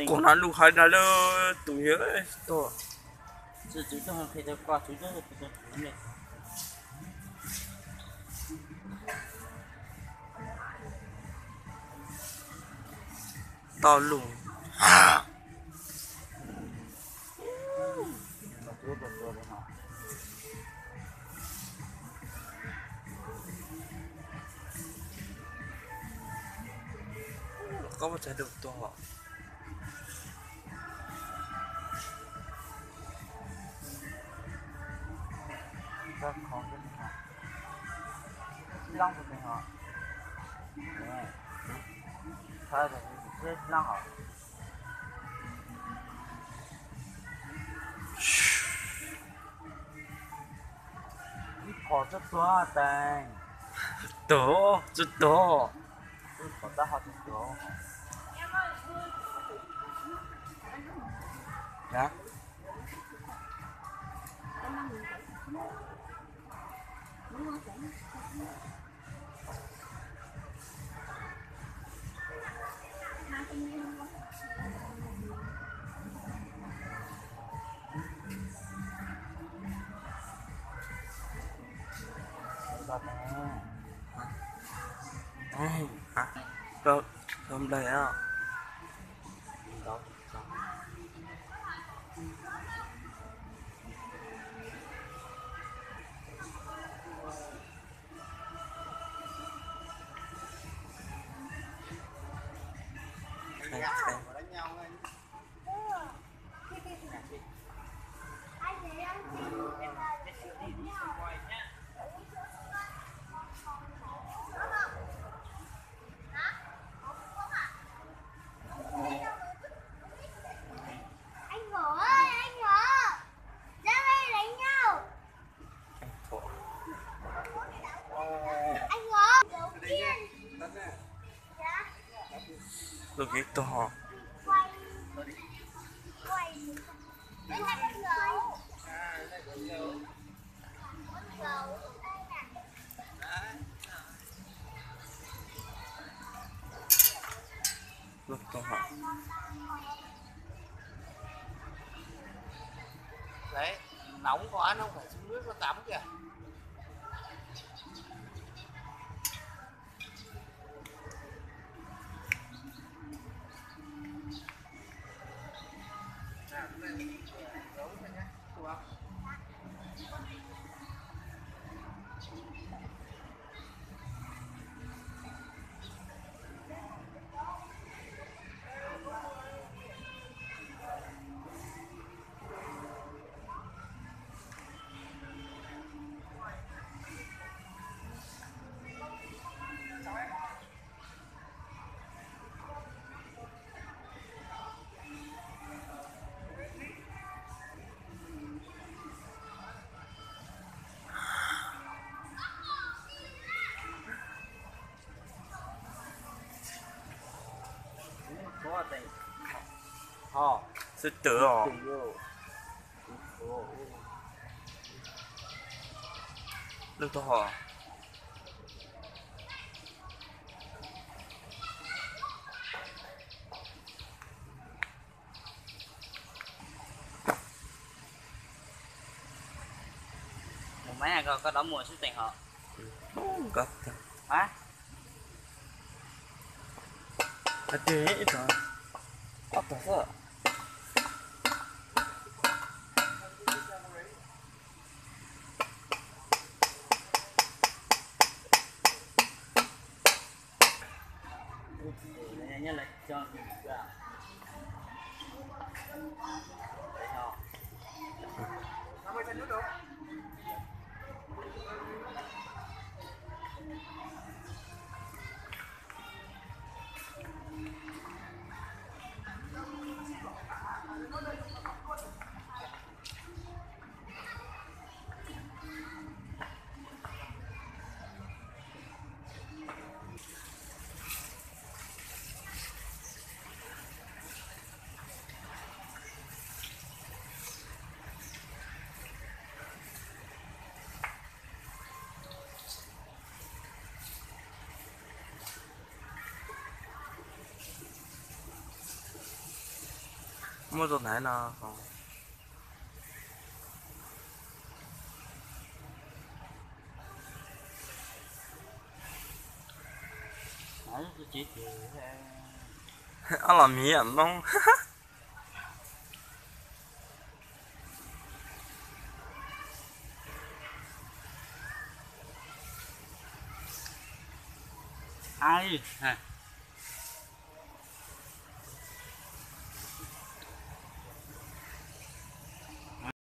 Kuv hnav lus hais dag lawm tus yawg. Tau lus. Koj puas txhais tus tuag? Ib qho txog tuag tees. Tuag, tsis tuag. Qhov tab ho tsis tuag. Tau nplawg. Anh Hổ ơi, anh Hổ, ra đây đánh nhau. Anh Hổ, đầu tiên. Tôi ghét tôi họ. Quay, quay. Bên này con gấu. Con gấu đây nè. Lub tau hom. Đấy, nóng quá nó phải xuống nước nó tắm kìa. Sư tử hả? Lub tau hom. Mus mab ko, koj dob muag xwb teem hos. Hab. Hais tias ib tog, ob tog xwb. Muaj tus ntaiv no. Ob los miv yam Hmoob. Ai,